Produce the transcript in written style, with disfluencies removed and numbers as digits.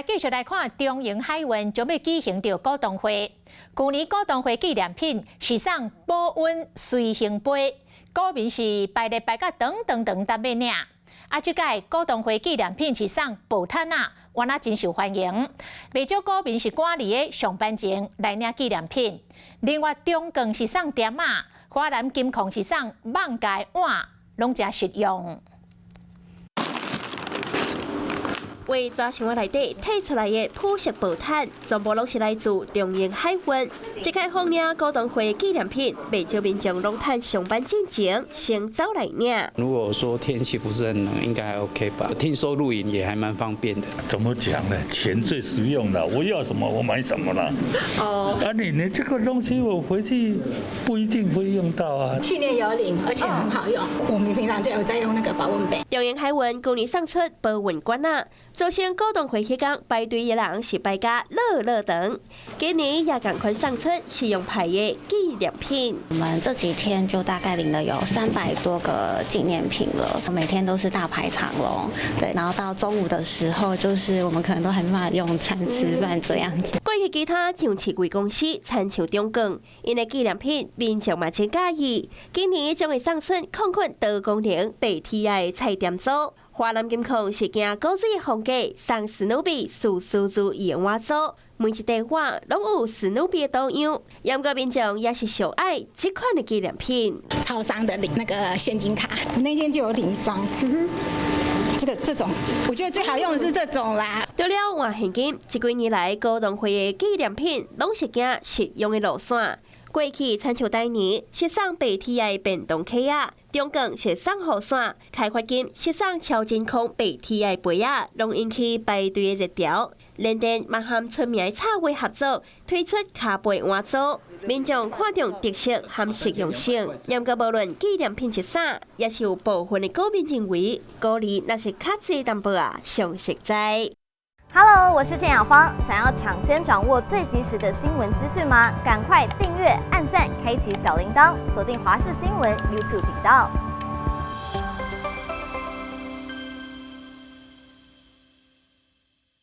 繼續來看中營海運將欲舉行著股東會。舊年股東會紀念品是送保溫隨行杯，股民是排列排甲長長長等欲領。啊，這屆股東會紀念品是送薄毯仔，原來真受歡迎。袂少股民是趕佇个上班前來領紀念品。另外，中鋼是送點仔，華南金控是送艋舺碗，攏誠實用。為紙箱內底提出來的普色薄毯，全部攏是來自中營海運。這屆放領股東會紀念品，袂少民眾攏趁上班進前先走來領。如果說天氣不是很冷，應該還 OK 吧？聽說露營也還蠻方便的。怎麼講呢？錢最實用了，我要什麼我買什麼啦。哦。啊，你這個東西我回去不一定會用到啊。去年有領，而且很好用。我們平常就有在用那個保溫杯。中營海運舊年送出保溫罐仔。造成股東會彼工排隊的人是排甲落落長，今年也仝款送出實用派的紀念品。我們這幾天就大概領了有300多個紀念品了，每天都是大排長龍。對，然後到中午的時候，就是我們可能都還沒辦法用餐吃飯這樣子。過去其他上市櫃公司親像中鋼，𪜶的紀念品民眾嘛真佮意，今年將會送出抗菌多功能白鐵仔的菜點組。華南金控是行古錐風格，送史努比數數字的碗組，每一塊碗攏有史努比的圖樣。毋過民眾也是上愛這款的紀念品。超商的領那個現金卡，那天就有領一張。這個這種，我覺得最好用的是這種啦。除了換現金，這幾年來股東會的紀念品攏是行實用的路線。過去親像台泥是送白鐵仔的便當盒仔，中鋼是送雨傘，開發金是送超真空白鐵仔的杯仔，攏引起排隊的熱潮。聯電嘛和出名的插畫合作，推出跤背碗組，民眾看重特色和實用性。毋過無論紀念品是啥，也是有部分的股民認為，鼓勵若是較濟淡薄仔，上實在。 Hello，我是鄭雅芳。想要搶先掌握最及時的新聞資訊嗎？趕快訂閱、按讚、開啟小鈴鐺，鎖定華視新聞 YouTube 頻道。